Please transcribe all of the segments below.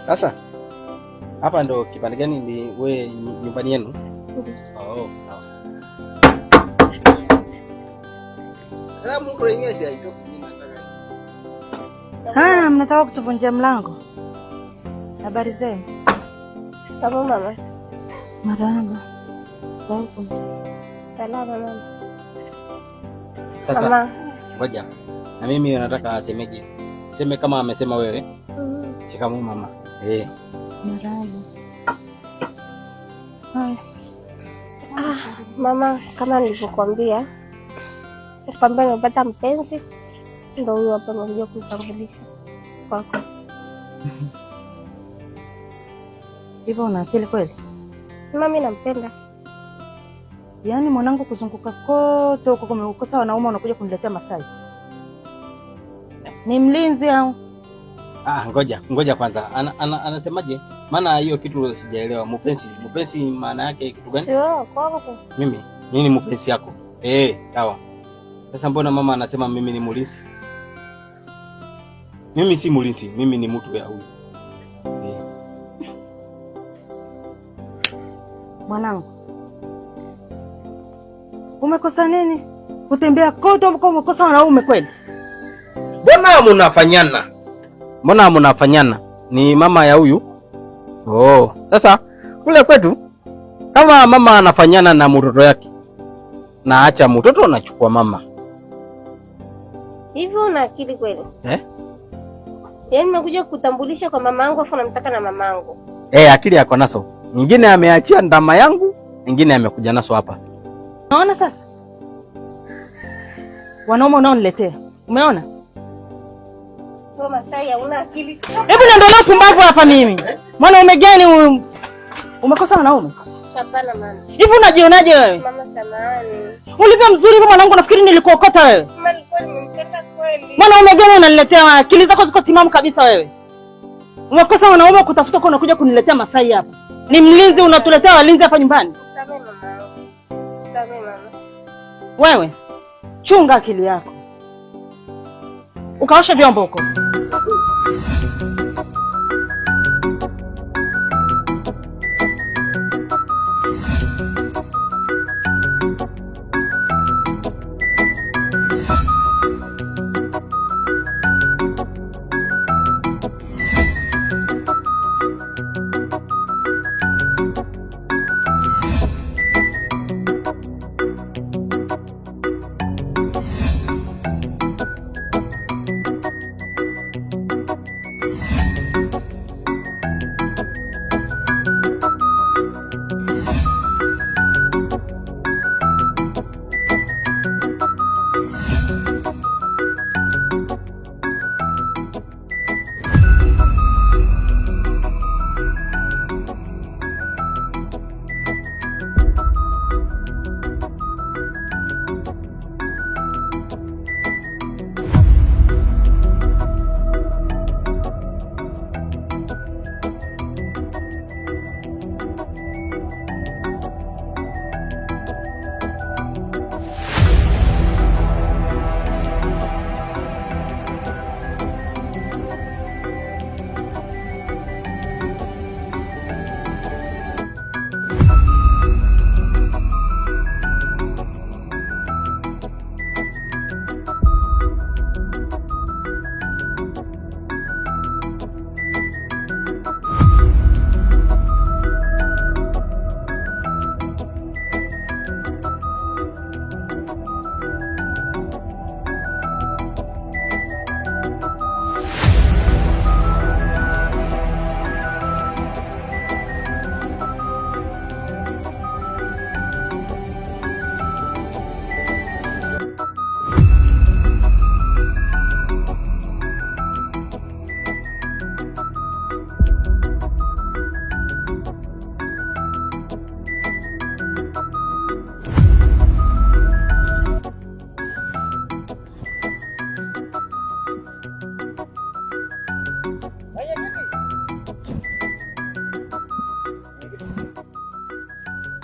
Sasa hapa ndo kipande gani ni we nyumbani yenu? Oh, sawa. Ah, mnataka kutuvunjia mlango? Habari zenu? Salama mama. Marahaba. Salama mama. Sasa Mama. ngoja. Na mimi nataka asemeje? Seme kama amesema wewe. Shikamoo mama. Eh. Marahaba. Haya. Ah, mama, kama nilivyokuambia, kwamba nimepata mpenzi, ndo huyu hapa nimekuja kumtambulisha kwako. Hivyo una akili kweli? Mama, mimi nampenda. Yaani mwanangu, kuzunguka kote huko kumekukosa wanaume, unakuja kuniletea Masai? Ni mlinzi au? Ah, ngoja, ngoja kwanza. Anasemaje? Maana hiyo kitu sijaelewa. Mpenzi, mpenzi maana yake kitu gani? Sio kwangu. Mimi, nini mpenzi yako? Eh, sawa. Sasa mbona mama anasema mimi ni mlinzi? Mimi si mlinzi, mimi ni mtu ya huyu. Eh. Mwanangu, umekosa nini? Kutembea kote huko umekosa wanaume kweli? Mbona mnafanyana? Mbona mnafanyana? Ni mama ya huyu? Oh, sasa kule kwetu kama mama anafanyana na mtoto yake, na acha mtoto anachukua mama. Hivi una akili kweli? Eh? Yaani nimekuja kutambulisha kwa mamangu afu namtaka na mamangu. Eh, akili yako naso. Nyingine ameachia ndama yangu, nyingine amekuja naso hapa. Unaona sasa? Wanaume unaoniletea. Umeona? Wewe Masai hauna akili. Hebu niondolea upumbavu hapa mimi. Mwanaume gani huyu? Umekosa wanaume? Hapana mama. Hivi unajionaje wewe? Mama samahani. Ulivyo mzuri kama mwanangu, nafikiri nilikuokota wewe. Mama, nilikuwa nimempenda kweli. Mwanaume gani unaniletea? Akili zako ziko timamu kabisa wewe. Umekosa wanaume kutafuta kwa unakuja kuniletea Masai hapa. Ni mlinzi, unatuletea walinzi hapa nyumbani. Samehe mama. Samehe mama. Wewe chunga akili yako. Ukaosha vyombo huko.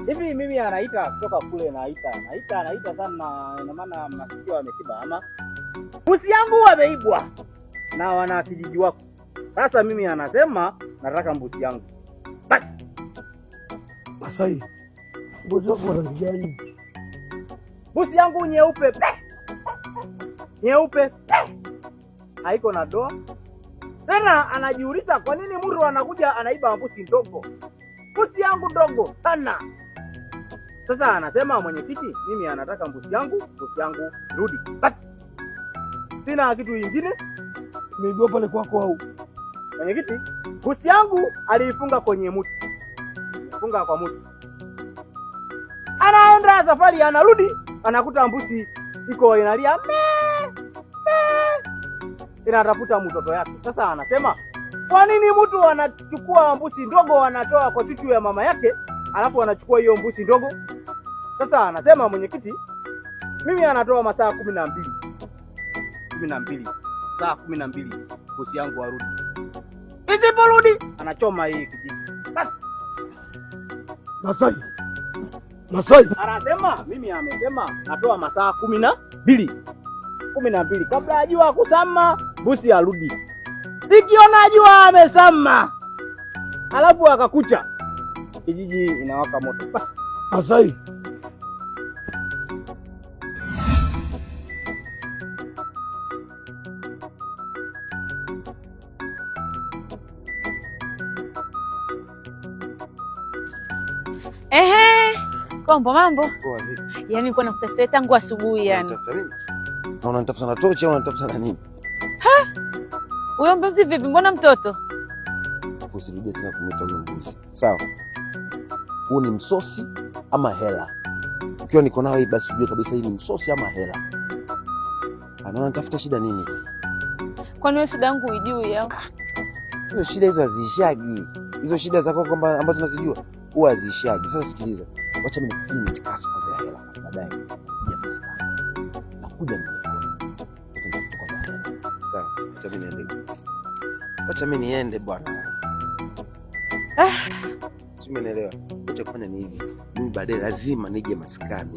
Hivi mimi anaita kutoka kule, naita naita naita sana, ina maana masikio yamesiba ama mbuzi yangu wameibwa na wana kijiji wako. Sasa mimi anasema nataka mbuzi yangu. Basi. Masai, mbuzi wako rangi gani? Mbuzi yangu nyeupe pe. Nyeupe pe. Haiko na doa. Tena anajiuliza kwa nini mtu anakuja anaiba mbuzi ndogo. Mbuzi yangu ndogo sana. Sasa anasema mwenyekiti, mimi anataka mbuzi yangu rudi. Basi. Sina kitu ingine. Imeibiwa pale kwako au? Mwenyekiti, mbuzi yangu aliifunga kwenye mti. Funga kwa mti. Anaenda safari, anarudi, anakuta mbuzi iko inalia me me, inatafuta mtoto yake. Sasa anasema kwa nini mtu anachukua mbuzi ndogo anatoa kwa chuchu ya mama yake, alafu anachukua hiyo mbuzi ndogo? Sasa anasema mwenyekiti, mimi anatoa masaa 12, 12, saa 12 mbuzi yangu arudi. Isiporudi anachoma hii kijiji. Basi. Masai, Masai, Anasema mimi amesema natoa masaa 12, 12 kabla ya jua kusama, mbuzi arudi. Ikiona jua amesama, alafu akakucha, kijiji inawaka moto. Basi. Masai. Ehe, Kombo mambo. Poa vipi? Yaani nilikuwa nakutafuta tangu asubuhi yani. Unanitafuta mimi? Na unanitafuta na tochi au unanitafuta na nini? Huyo mbuzi vipi? Mbona mtoto? Usirudie tena kumwita huyo mbuzi. Sawa? Huu ni msosi ama hela? Ukiwa niko nao hii basi ujue kabisa hii ni msosi ama hela. Anaona nitafuta shida nini? Kwani wewe shida yangu huijui au? Hizo shida hizo haziishagi. Hizo shida zako kwamba ambazo unazijua huwa haziishagi. Sasa sikiliza. Wacha mimi nikufanye mitikasi kwanza ya hela, alafu baadaye nakuja maskani. Nakuja mjengoni. Wacha nitafute kwanza hela. Sawa, wacha mimi niende. Wacha mimi niende bwana. Si umenielewa? Wacha kufanya ni hivi. Mimi baadaye lazima nije maskani.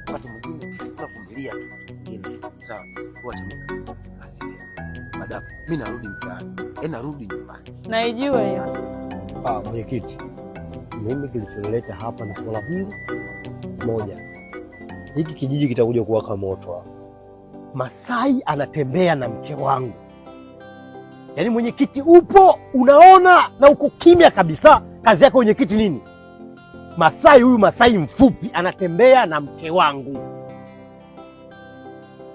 Wakati mwingine tunavumilia tu mwingine. Sawa. Wacha mimi basi. Baadaye mimi narudi mtaani. Eh, narudi nyumbani. Naijua hiyo. Ah, mwenyekiti, mimi kilichonileta hapa ni swala hili moja. Hiki kijiji kitakuja kuwaka moto hapa. Masai anatembea na mke wangu. Yaani mwenyekiti, upo unaona na uko kimya kabisa. Kazi yako mwenyekiti nini? Masai huyu Masai mfupi anatembea na mke wangu.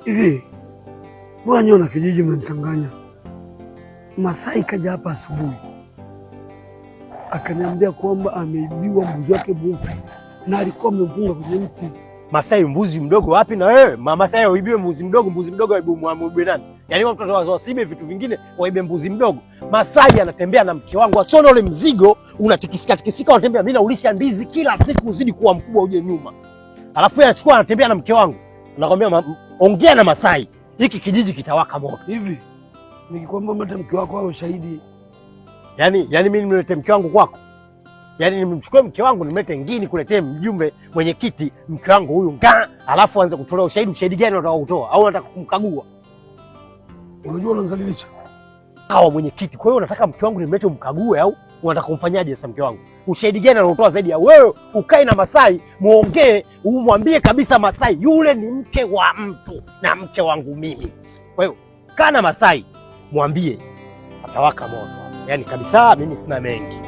Hivi mbona nyie na kijiji mnanichanganya? Masai kaja hapa asubuhi akaniambia kwamba ameibiwa mbuzi wake mweupe na alikuwa amemfunga kwenye mti. Masai mbuzi mdogo wapi na wewe? Masai waibiwe mbuzi mdogo, mbuzi mdogo waibiwe nani? Yaani watoto wasiibe vitu vingine, waibe mbuzi mdogo. Masai anatembea na mke wangu, asione ule mzigo unatikisika tikisika, wanatembea. Mimi naulisha ndizi kila siku uzidi kuwa mkubwa uje nyuma. Alafu yeye anachukua anatembea na mke wangu. Nakwambia ongea na Masai. Hiki kijiji kitawaka moto. Hivi nikikwambia mlete mke wako awe shahidi, Yaani mimi nimlete mke wangu kwako? Yaani nimchukue mke wangu nimlete ngini kuletee mjumbe mwenyekiti mke wangu huyu nga, alafu aanze kutolea ushahidi. Ushahidi gani unataka kutoa? Au unataka kumkagua? Unajua unanizalilisha. Hawa mwenyekiti, kwa hiyo unataka mke wangu nimlete umkague au unataka kumfanyaje sasa mke wangu? Ushahidi gani anaotoa zaidi ya wewe ukae na Masai muongee, umwambie kabisa Masai yule ni mke wa mtu na mke wangu mimi. Kwa hiyo kaa na Masai mwambie atawaka moto. Yaani kabisa mimi sina mengi.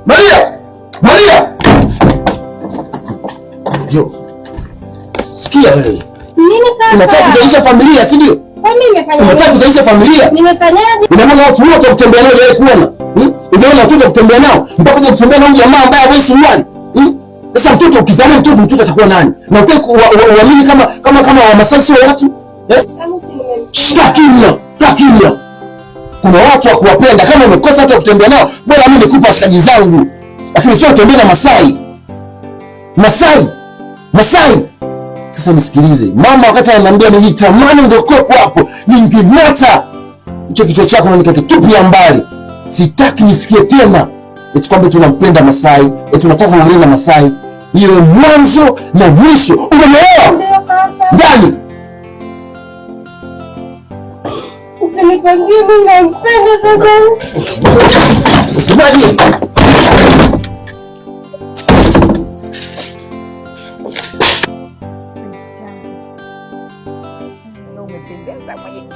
Maria! Maria! Njoo. Sikia wewe. Nini kaka? Unataka kuzalisha familia, si ndio? Kwani nimefanya Unataka nini? kuzalisha familia? Nimefanyaje? Ina maana watu wote kutembea nao hujawahi kuona? Hmm? Unaona watoto kutembea nao mpaka kuja kutembea na huyu jamaa ambaye hawezi suruali. Hmm? Sasa mtoto ukizaa mtoto, mtoto atakuwa nani? Na ukweli uamini kama Wamasai sio watu? Eh? Kama si nimemsikia. Shika kimya, kaa kimya. Kuna watu wa kuwapenda, kama umekosa watu wa kutembea nao, bora mimi nikupe washikaji zangu. Lakini sio tembea na Masai. Masai. Masai. Sasa nisikilize. Mama wakati ananiambia nilitamani ungekuwepo hapo, ningenata hicho kichwa chako na nikakitupia mbali. Sitaki nisikie tena eti kwamba tunampenda Masai, eti tunataka uolewe na Masai. Iwe mwanzo na mwisho. Umeelewa? Ndio kaka. Ndani. Ukinipangia mimi nampenda sasa. Usemaje? Umependeza mwenyekiti.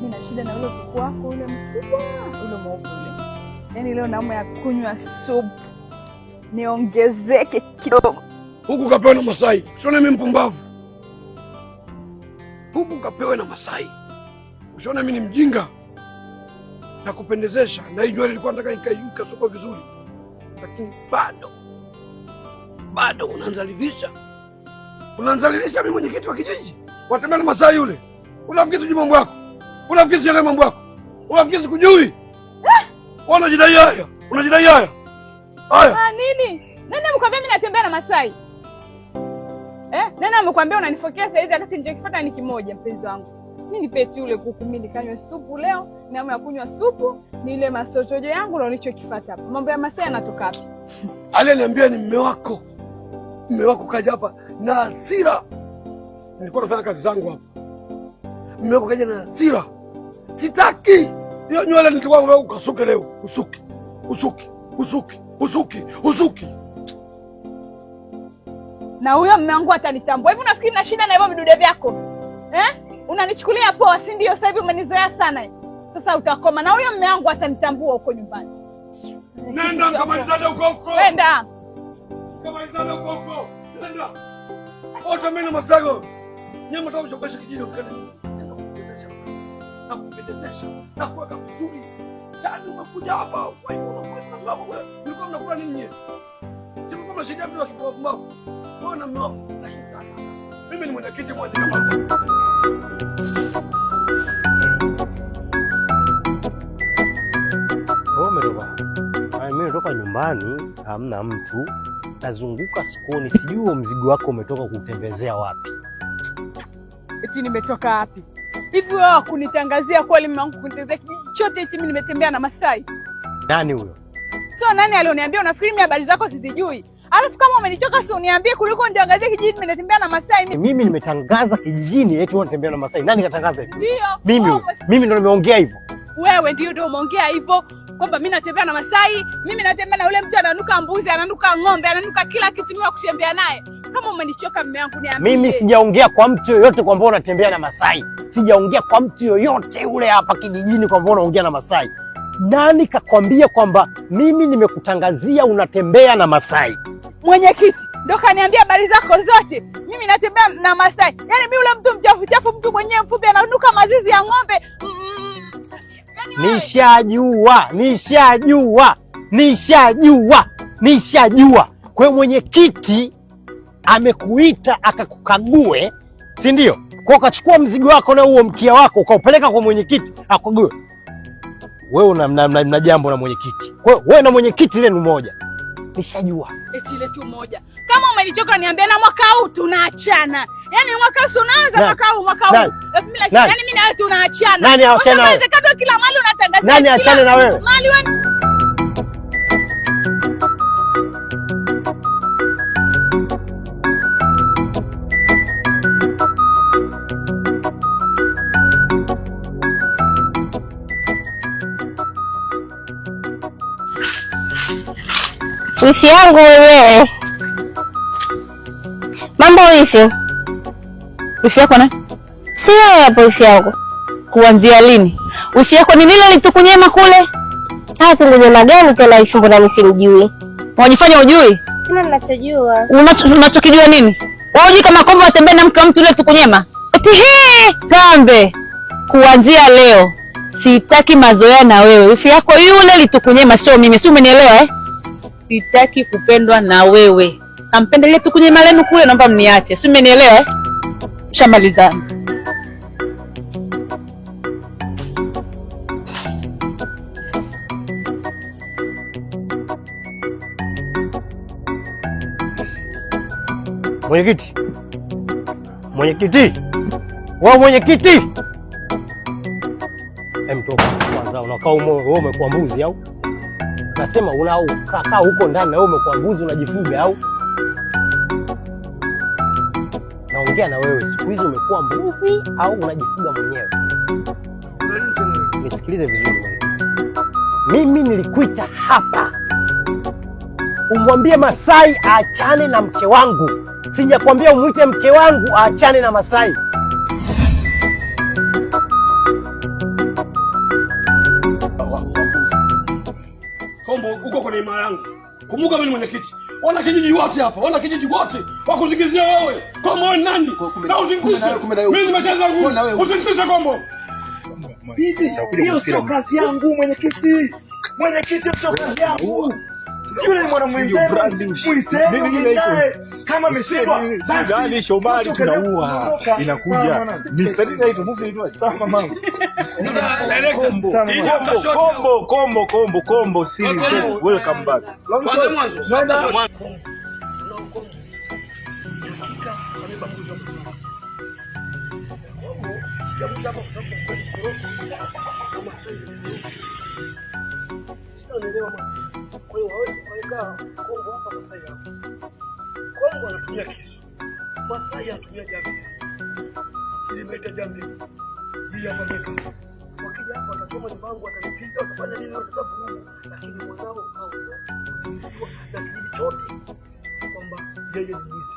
Mimi na shida na ule kuku wako ule mkubwa ule mweupe ule. Yaani leo namu ya kunywa supu niongezeke kidogo. Huku kapewa na Masai. Usione mimi mpumbavu. Huku kapewa na Masai. Usione mimi ni mjinga. Na kupendezesha na hii nywele ilikuwa nataka ikasukwe vizuri. Lakini bado bado unanzalilisha. Unanzalilisha mimi mwenyekiti wa kijiji. Watembea na Masai yule. Unafikiri sijui mambo yako? Unafikiri sielewi mambo yako? Unafikiri sikujui? Wewe unajidai haya. Unajidai haya. Haya. Ah, nini? Nani amekwambia mimi natembea na Masai? Nani amekwambia unanifokea saa hizi wakati nilichokifuata ni kimoja mpenzi wangu. Mimi nipe ule kuku mimi nikanywe supu leo, namu ya kunywa supu, nile masochojo yangu na ulichokifuata hapo. Mambo ya Masai yanatoka wapi? Aliyeniambia ni mume wako. Mume wako kaja hapa na hasira. Nilikuwa nafanya kazi zangu hapa. Mume wako kaja na hasira. Sitaki. Hiyo nywele nilikuwa wewe ukasuke leo. Usuki. Usuki. Usuki. Usuki. Usuki. Na huyo mume wangu atanitambua. Hivi unafikiri na shida na hivyo vidude vyako? Unanichukulia poa, si ndio? Sasa hivi umenizoea sana. Sasa utakoma. Na huyo mume wangu atanitambua huko nyumbani. Nenda kamalizane huko huko. Nenda. Kamalizane huko huko. Nenda. Wote mimi na Masago. Nyama tamu chokesha kijiji ukana. Nenda kupendezesha. Na kupendezesha. Na kuweka vizuri. Tani umekuja hapa. Kwa hiyo unakuwa na mambo wewe. Nilikuwa mnakula nini nyie? Sio kama shida mtu akipumbavu. Wewe na mume wako. Lakini sasa mimi ni mwenyekiti mmoja kama Wewe umetoka? Mimi natoka nyumbani, hamna mtu. Nazunguka sokoni, sijui huo mzigo wako umetoka kutembezea wapi. Eti nimetoka wapi? Hivi wewe kunitangazia kweli mume wangu kunitangazia kijiji chote hichi mimi nimetembea na Masai? Nani huyo? Sio nani alioniambia? Unafikiri mimi habari zako sizijui? Alafu kama umenichoka si uniambie kuliko nitangazie kijijini nimetembea na Masai. Mimi nimetangaza kijijini eti wewe unatembea na Masai. Nani katangaza hivyo? Ndio. Mimi huyo. Mimi ndo nimeongea hivyo. Wewe ndio umeongea hivyo kwamba mimi natembea na Masai, mimi natembea na yule mtu ananuka mbuzi, ananuka ng'ombe, ananuka kila kitu mimi kutembea naye. Kama umenichoka mume wangu niambie. Mimi sijaongea kwa mtu yoyote kwamba unatembea na Masai. Sijaongea kwa mtu yoyote ule hapa kijijini kwamba unaongea na Masai. Nani kakwambia kwamba mimi nimekutangazia unatembea na Masai? Mwenyekiti ndo kaniambia habari zako zote. Mimi natembea na Masai. Yaani mimi yule mtu mchafu chafu, mtu mwenyewe mfupi ananuka mazizi ya ng'ombe. Nishajua, nishajua, nishajua, nishajua. Kwa hiyo mwenyekiti amekuita akakukague, si ndio? Kwa ukachukua mzigo wako na huo mkia wako ukaupeleka kwa mwenyekiti akague. Wewe una mna jambo na mwenyekiti. Kwa hiyo wewe na mwenyekiti lenu moja. Nishajua. Eti ile tu moja. Kama umenichoka niambie, na mwaka huu tunaachana. Yaani mwaka huu unaanza mwaka huu. 2020. Yaani mimi na wewe tunaachana. Nani aachane na wewe? Kila mali unatangaza. Nani aachane na wewe? Mali wewe. Wifi yangu mwenyewe. Mambo wifi? Wifi yako nani? Si wewe hapo wifi yangu. Kuanzia lini? Wifi yako ni lile litukunyema kule? Ah, tungunyema gani tena wifi, mbona mimi simjui? Unajifanya hujui? Sina ninachojua. Unachokijua nini? Wewe hujui kama kwamba watembea na mke wa mtu yule tukunyema? Eti hii pambe. Kuanzia leo sitaki mazoea na wewe. Wifi yako yule litukunyema sio mimi. Si umenielewa eh? Sitaki kupendwa na wewe. Kampendelee tu kwenye malenu kule, naomba mniache. Si umenielewa eh? Shamalizana. Mwenyekiti, mwenyekiti, wewe mwenyekiti, toka kwanza. Unakaa humo wewe, umekuwa mbuzi au? Nasema unakaa huko ndani na wewe umekuwa mbuzi unajifuga au? Naongea na wewe, siku hizi umekuwa mbuzi au unajifuga mwenyewe? Nisikilize vizuri mwenyekiti, mimi nilikuita hapa umwambie Masai aachane na mke wangu. Sijakwambia umwite mke wangu aachane na Masai. Kombo, uko kwenye imara yangu. Kumbuka mimi ni mwenyekiti. Wana kijiji wote hapa, wana kijiji wote wakusingizia wewe. Kombo wewe ni nani? Na usinitishe. Mimi nimecheza ngumu. Usinitishe Kombo. Hiyo sio kazi yangu mwenyekiti. Mwenyekiti, sio kazi yangu. Yule ni mwana mwenzenu. Mwiteni naye. Kama ameshindwa basi Shomari tunaua. Inakuja. Mr. Inaitwa movie inaitwa. Sawa mamangu. Kombo, kombo, kombo, kombo, series. Welcome back. Tuanze mwanzo. Kwa hiyo hawezi kuweka Kombo hapa Masai hapa. Kombo anatumia kisu, Masai anatumia jambia. Hii imeita jambia. Hii hapa meka. Wakija hapa watachoma nyumba yangu, watanipiga, watafanya nini, wataka vurugu, lakini mwanao haogopi kuzingiziwa na kijiji chote kwamba yeye ni mwizi.